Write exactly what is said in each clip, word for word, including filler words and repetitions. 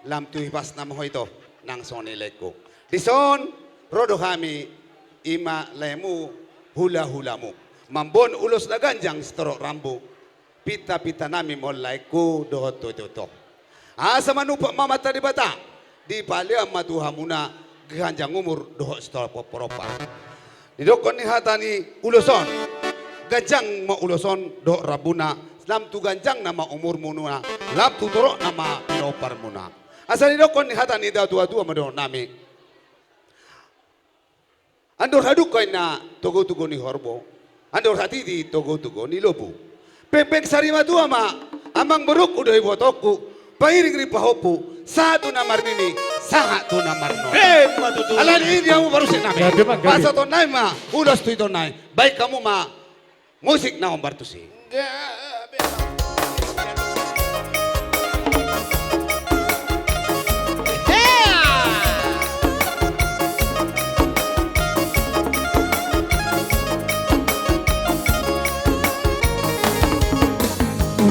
Lam tu hipasna ma ho ito, nang songon i laengku. Dison, ro do hami, i ma laemu, hula-hulamu. Mamboan ulos na ganjang sitorop rambu. Pinta-pinta nami ma on laengku, dohot tu ito-ito. Asa manumpak ma Amanta Debata, dipalehon ma tu hamuna, ganjang umur, dohot sitorop pomparan. Didokkon ni hata ni ulos on, ganjang ma ulos on dohot rambuna, lam tu ganjangna ma umurmuna, lam tu torokna ma pinomparmuna. Asa didokkon ni hata ni natua-tua ma dohonon nami. Andor hadungka inna togu-togu ni horbo, andor hatiti togu-togu ni lombu. Pengpeng sarimatua ma, amang borungku dohot ibotongku, pangiring ri pahompu, sahat tu na marnini, sahat tu na marnono. Emma tutu. Alani i di hamu parmusik nami. Gabe ma, gabe. Pasahaton nami ma ulos tu ito nai. Baen hamu ma musik na hombar tusi. Gabe.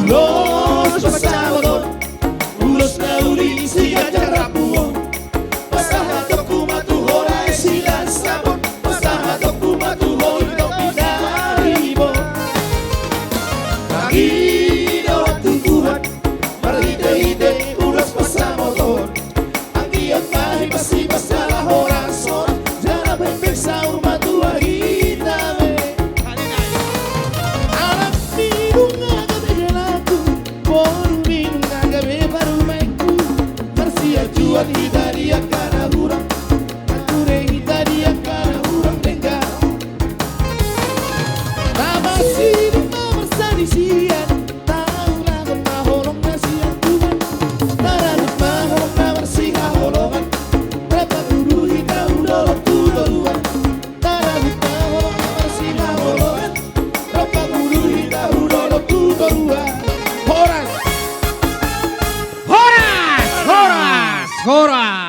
Ulos pasahaton, ulos na uli si ganjang rambu on. Pasahatonku ma tu ho raja i si Lansabon, pasahatonku ma tu ho ito pinaribot. Tangiang do tu Tuhan, marhite-hite ulos pasahaton. Anggiat ma hipas-hipas jala horas-horas, jala pengpeng saur matua hita be. Anak ni nunga gabe helaku, boru ni nunga gabe parumaenku. Marsianjuan hita di angka na hurang, marhure hita di angka na hurang denggan. Tapasidung ma parsalisian, taulahon ma holong na sian Tuhan. Taradu ma holong na marsihaholongan, rap mangulu hita hu dolok tu toruan. Taradu ma holong na marsihaholongan, rap mangulu hita hu dolok tu toruan. Horas! Horas! Horas! Horas!